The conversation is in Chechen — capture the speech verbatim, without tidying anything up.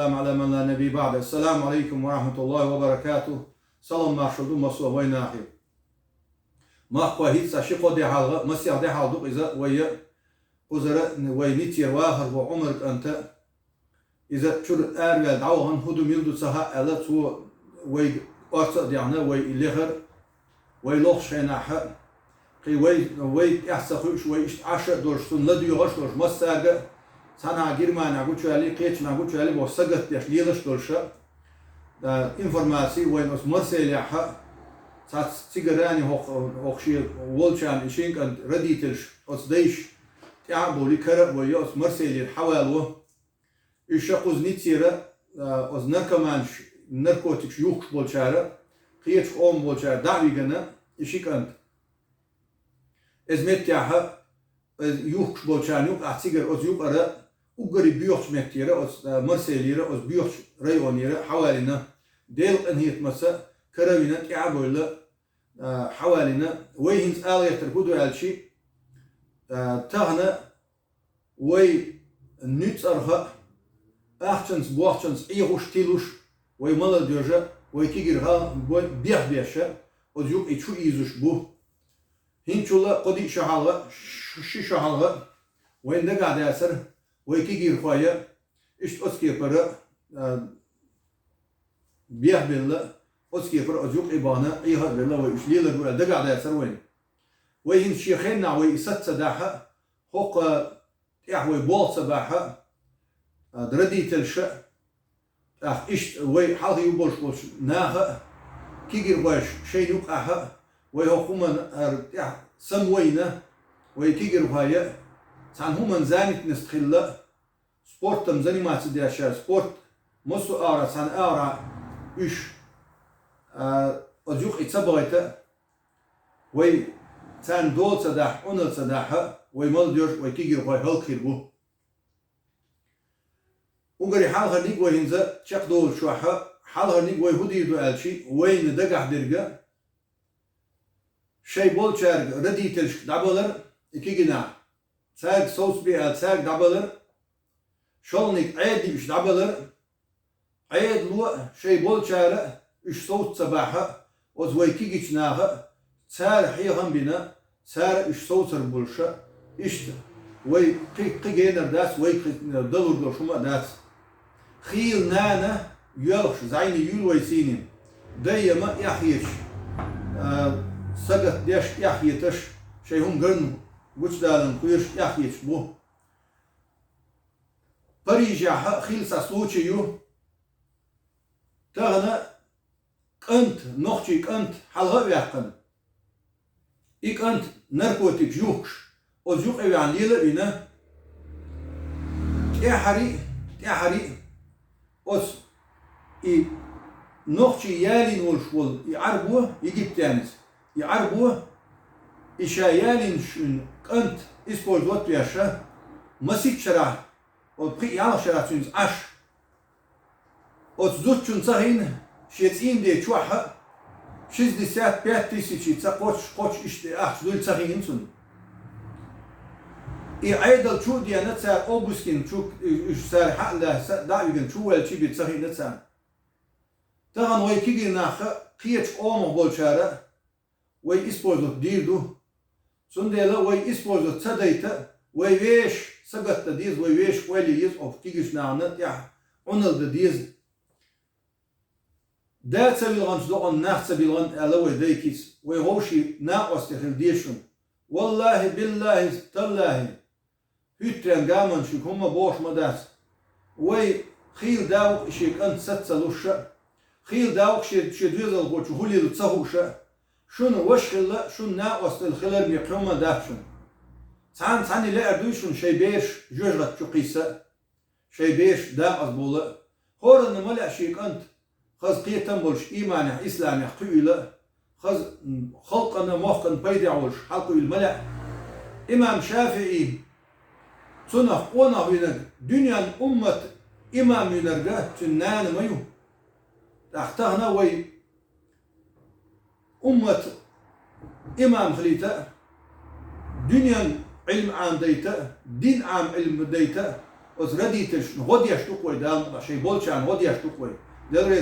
والسلام على من لا نبي بعده. السلام عليكم ورحمة الله وبركاته. Салам маршал ду массо а вайнахе. Махкой хӀинца ши-кхо де хьалха, масех де хьалха ду-кх иза вай, кхузара вай ниццера вахар ву Ӏумар кӀанта. Иза чура араваьлла дӀавахана, хӀун ду, мила ду ца хаьа аьлла, цо вайга орца а даьхна, вай и лехар, вай лохачу хенахь а, кхин вай, вай тӀаьхьа ца хуьуш, вай иштта Ӏаш а долуш, цунна ладоьгӀуш а долуш, массаьрга а, цхьанхьа Германехь гучуваьлла, кхечанхьа гучуваьлла бохуш, сагатдеш лелаш а долуш, а, информаци вайна оцу Марселехь а, цхьацца цигара а, хӀокху, хӀокху шен волчарна и шина кӀант родительш, оцу дайша тӀаьхьа а бовлий, кара а бойъу, оцу Марселера хьавалаво. Уьш ша кхуза ниццера, а, оцу наркоманаш, наркотикаш юхкуш болчара, кхечу къоман болчара дӀа а вигана, и ши кӀант. Иза меттехь а, иза юхкуш болчарна юкъахь цигара, оцу юкъара, уггаре боьхачу меттера, оцу, а, Марселера, оцу боьхачу районера хьавалийна, Делан къинхетамаца кара а вина, тӀаьхьа а бовла, а, хьавалийна. Вай хӀинца ала гӀертарг хӀун ду аьлча, а, тахана вай нуьцкъарха а, ахчанца, бохчанца Ӏехуш, тилуш, вай молодёжь а, вай кегийрхой а, вай бехбеш а, оцу юкъе чу ийзаш бу. ХӀинцачул а кхо-диъ шо хьалха, ш-, ши шо хьалха а вайна дагахь дацара, вай кегийрхой а, иштта оцу кепара, а, бехбелла, оцу кепара оцу юкъе бахана, Ӏеха а белла, вай уьш лелар бу аьлла дагахь дацара вайна. Вай хӀинца шен хеннахь вай и саца ца дахь а, хӀокху тӀехь вай болх ца бахь а, а, родительш а, тӀаккха иштта вай хьалха ю болуш болчу наха а, кегийрхойш шайна юкъахь а, вай хӀокху хӀуманна ара тӀехь самавайна, вай кегийрхой а, цхьана хӀуманна занятость хилла а, спортом заниматься деш а, спорт массо а агӀора, цхьана агӀора уьш, а, оцу юкъе ца бахийта а, вай царна дола ца дахь, Ӏуналла ца дахь а, вай молодёжь а, вай кегийрхой хӀаллакьхир бу. Уггаре хьалхарниг вай хӀинца чекхдолучохь а, хьалхарниг вай хӀун дийр ду аьлча, вайна дагахь дерг а, шайн болчаьрга, родительшка дӀабалар а, и кегий нах, цаьрга совцабе аьлла, цаьрга дӀабалар а, шолгӀаниг Ӏедале уьш дӀабалар а, Ӏедало а, шайн болчара а уьш совца ца бахь а, оцу вай кегийчу наха а, цара хьехам а бина, цара а уьш совцар болуш а, иштта вай кхин, кхин генар дац, вай кхин далур долуш хӀума а дац. Хийла нана йоьлхуш зӀене юьйлу вай сийна, дай яма эхь хеташ, а, сагатдеш эхь хеташ, шайн хӀума гарна гучудаларна кхоьруш эхь хеташ бу. Парижехь а хилла цхьа случай ю. Тахана кӀант, нохчийн кӀант хьалха а ваьккхина, и кӀант наркотикаш юхкуш, оцу юкъе ваьхьна лела а вина, тӀаьххьара а, тӀаьххьара а оцу и нохчий ялийна волуш волу и Ӏарбо, египтянец, и Ӏарбо, и ша ялийначун кӀант использовать а веш, масийтта шарахь, оцу пхи-ялх шарахь цуьнца Ӏаш, оцу зудчунна ца хиъна, шен цӀийнан де чохь а шестьдесят пять тысяч ца кхочуш, кхочуш иштта ахча дуьллу ца хиъна цунна. И Ӏедал чу а деана цара, обыскина чу, уьш цара хьа а лаьцна, дӀа а вигина чу а ваьлча бен ца хиъна царна. Тахана вай кегий нах а, кхечу къомах болчара а вай использовать дийр ду. Цундела вай использовать ца дайта а, вай вешан сагатдан деза, вай вешан ойла еза, оцу кегийчу нахана тӀехь Ӏуналла дан деза. Да ца вилхинчу докъанна нах ца билхина аьлла вай дайкица, вай вовшийн накъостий хила деза шуна. Валлахьи, биллахьи, таллахьи, хӀуьттаренна гаманна шуьга хӀумма бохуш ма дац. Вай хийла да ву-кх и шен кӀант саца ца луш а, хийла да ву-кх шен, шен доьзалхочун хӀун лело ца хууш а, шуна ваша хилла, шуна накъосталла хилар бен кхин хӀумма дац шуна. Цхьана цхьанне лаьар дуй шуна шайн бераш жоьжахати чу кхийса а, шайн бераш дакъазбовла а? ХӀоранна ма лаьа шен кӀант хаза кхетам болуш, ийманехь, исламехь кхуьийла а, хаза, м, халкъана, мохкана пайдехь волуш хьалакхуьийла ма лаьа. Имам ШафиӀи, цунах къонах винарг, дуьненан уммат имам винарг а цуьнан нана ма ю. ТӀаккха тахана вай уммат имам хилийта а, дуьненан Ӏилма Ӏамадайта а, дин Ӏам Ӏилма дайта а, Оцу радийташна гӀо деш ду-кх вай, Дала мукъалахь, шайн болчарна гӀо деш ду-кх вай. Делера